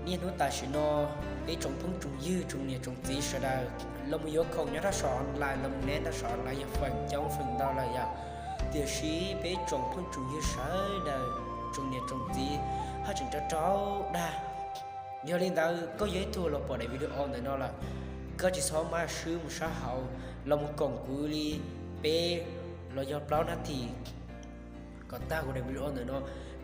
Niaj hnub tam sim no peb tsoom phooj tsoom ywg tsoom niam tsoom txiv sawv daws los mus yuav khoom nyob rau saum online, los mus neb rau saum online yog feem coob feem ntau lawm yom. Tiam sis peb tsoom phooj tsoom ywg sawv daws tsoom niam tsoom txiv haj tseem raug raug dag. Yog li ntawd koj yog ib tug los pom daim video ntawm no lawm, koj tsis txhob maj swb mus sab hauv, los mus koom kuv li peb los yog plaub nab thim kom tag kuv daim video ntawm no,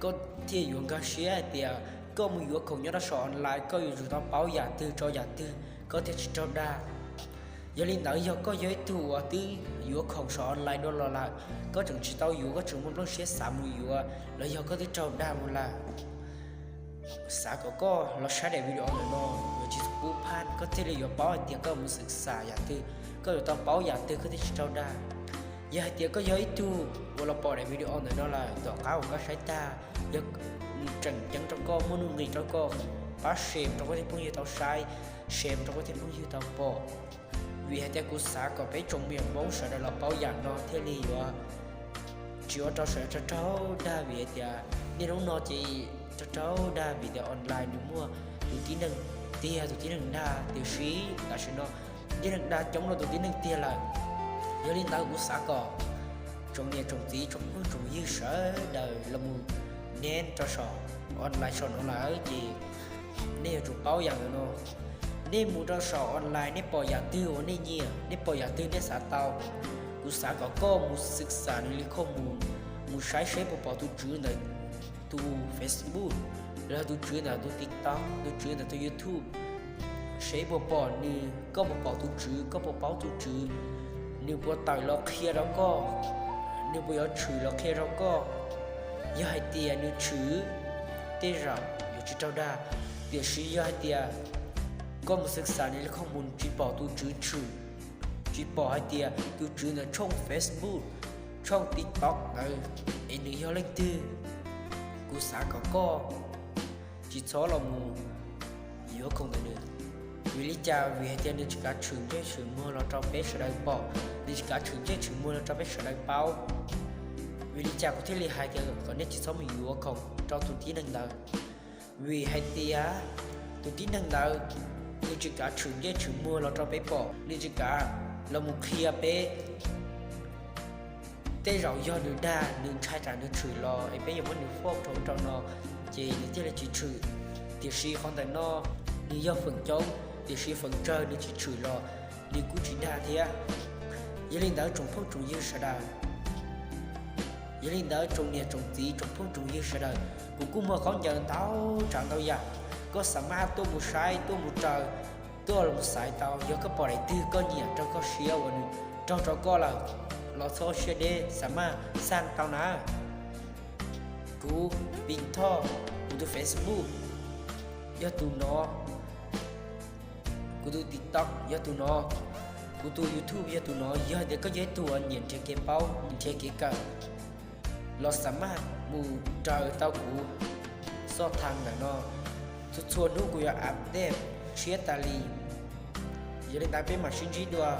koj thiaj yuav nkag siab hais tias koj mus yuav khoom nyob rau saum online koj yuav tsum tau paub yam twg tso yam twg koj thiaj tsis raug dag. Yog li ntawd yog koj yog ib tug uas twb yuav khoom saum online dua los lawm, koj tseem tsis tau yuav, koj tseem muaj nplooj siab xav mus yuav los yog koj twb raug dag mus lawm, xav kom koj los saib daim video ntawm no yuav tsis pub phaj, koj thiaj li yuav paub hais tias koj mus xwm xam yam twg, koj yuav tau paub yam twg koj thiaj tsis raug dag. Yog hais tias koj yog ib tug uas los pom daim video ntawm no lawm, tom qab uas koj saib tag, yog nws tseem ceeb rau koj, muaj nuj nqis rau koj, pab share rau koj tej phooj ywg tau saib, share rau koj tej phooj ywg tau pom. Vim hais tias kuv xav kom peb tsoom me nyuam Hmoob sawv daws los paub yam no thiaj li yuav tsis ua rau sawv daws raug raug dag. Vim hais tias niaj hnub no ces raug raug dag vim tias online nws muaj tus tib neeg tiag tus tib neeg dag, tiam sis tam sim no tib neeg dag coob dua tus tib neeg tiag lawm. Yog li ntawd kuv xav kom tsoom niam tsoom txiv tsoom phooj tsoom ywg sawv daws los mus neb rau saum online saum no lawm ces nej yuav tsum paub yam ntawm no. Nej mus rau saum online nej pom yam twg uas nej nyiam, nej pom yam twg nej xav tau, kuv xav kom koj mus xwm xam nws li khoj mus, mus saib seb puas pom tus tswv ntawm tus Facebook, los tus tswv ntawm tus TikTok, tus tswv ntawm tus YouTube, seb puas pom nws, koj puas pom tus tswv, koj puas paub tus tswv, nws puas tawm los qhia rau koj, nws puas yuav tshwm los qhia rau koj. Yog hais tias nws tshwm, tej zaum yuav tsis raug dag, tiam sis yog hais tias koj mus xwm xam nws li khoj mus tsis pom tus tswv tshwm, tsis pom hais tias tus tswv ntawm tshooj Facebook, tshooj TikTok ntawd es nws yog leej twg, kuv xav kom koj tsis txhob los mus yuav khoom ntawm nws. Vim li cas? Vim hais tias nws tsis kav tshwm ntsej tshwm muag los rau peb sawv daws pom, nws tsis kav tshwm ntsej tshwm muag los rau peb sawv daws paub. Vim li cas kuv thiaj li hais tias kom nej tsis txhob mus yuav khoom rau tus tib neeg ntawd? Vim hais tias tus tib neeg ntawd nws tsis kav tshwm ntsej tshwm muag los rau peb pom, nws tsis kav los mus qhia peb. Tej zaum yog nws dag, nws ntshai tsam nws tshwm los es peb yuav muab nws foj rau rau no, ces nws thiaj li tsis tshwm. Tiam sis qhov ntawm no nws yog feem coob, tiam sis feem tsawg nws tsis tshwm los nws kuj tsis dag thiab. Yog li ntawd tsoom phooj tsoom ywg sawv daws, yog li ntawd tsoom niam tsoom txiv tsoom phooj tsoom ywg sawv daws, kuv kuj muaj khaub ncaws ntau tsav ntau yam, koj xav maj tuaj mus saib tuaj mus raws, tuaj los xaiv tau. Yog koj pom daim twg koj nyiam raug koj siab uas nws raug rau koj lawm, los txhob siab deb, xav maj xaj tau na. Kuv Pim Thoj, kuv tus Facebook yog tus no, kuv tus TikTok yog tus no, kuv tus YouTube yog tus no. Yog tias koj yog ib tug uas nyiam nrhiav kev paub, nyiam nrhiav kev kawm, los xav maj mus raws tau kuv xoj thas ntawm no. Txhua txhua hnub kuv yuav update tshiab tas li. Yog li ntawd peb mam sib ntsib dua.